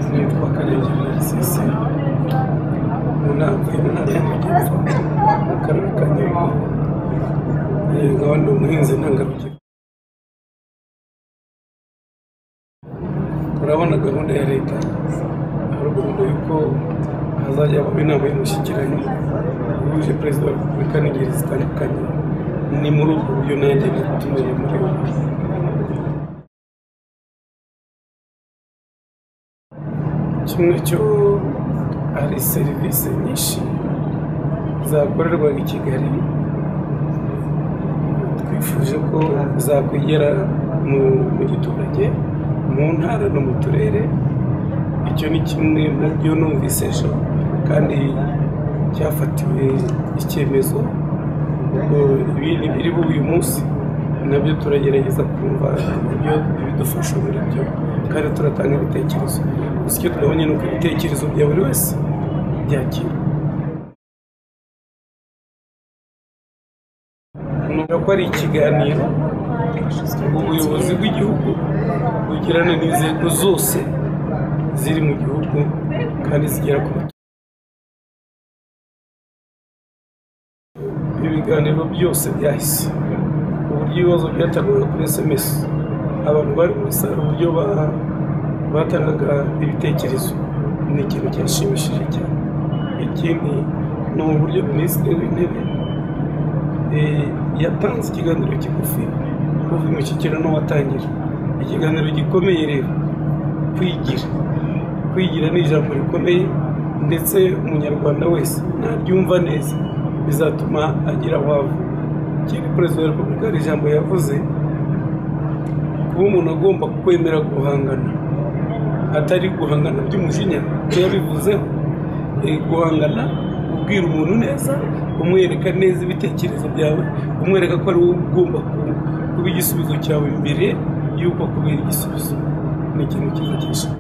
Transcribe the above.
Nitwa Karengera Narcisse, mvuye mu ntara y'Amajyepfo mu karere ka Nyaruguru, nkaba ndi umuhinzi ntangarugero. Urabona gahunda ya leta hari gahunda y'uko hazajya habaho inama y'umushyikirano ihuje Perezida wa Repubulika n'ingeri zitandukanye. Ni muri ubwo buryo nanjye natumiwe muri ubu. Kimwe cyo hari serivisi nyinshi zakorerwaga i Kigali twifuje ko zakwegera mu giturage, mu ntara no mu turere. Icyo ni kimwe mu byo numvise ejo kandi cyafatiwe icyemezo. Ubwo ibindi biri bube uyu munsi nabyo turagerageza kumva ibyo bidufasha muri byo, kandi turatanga ibitekerezo. Gusa icyo twabonye ni uko ibitekerezo bya buri wese byakira. Numva ko ari ikiganiro ubuyobozi bw'igihugu bugirana n'inzego zose ziri mu gihugu kandi zigera ku baturage. Ibiganiro byose byahise, uburyo ibibazo byatangwaga kuri SMS, abantu bari muri sale, uburyo batangaga ibitekerezo, ni ikintu cyashimishije cyane. Ikindi ni uburyo Minisitiri w'Intebe yatanze ikiganiro kigufi kuva imishyikirano watangira. Ikiganiro gikomeye rero, kwigira. Kwigira ni ijambo rikomeye, ndetse umunyarwanda wese naryumva neza bizatuma agira aho ava. Ikindi Perezida wa Repubulika hari ijambo yavuze, kuba umuntu agomba kwemera guhangana, atari guhangana by'umujinya, yabivuzeho. Guhangana ubwira umuntu neza, umwereka neza ibitekerezo byawe, umwereka ko ari wowe ugomba kuba igisubizo cyawe mbere y'uko akubera igisubizo. Ni ikintu cyiza cyishimye.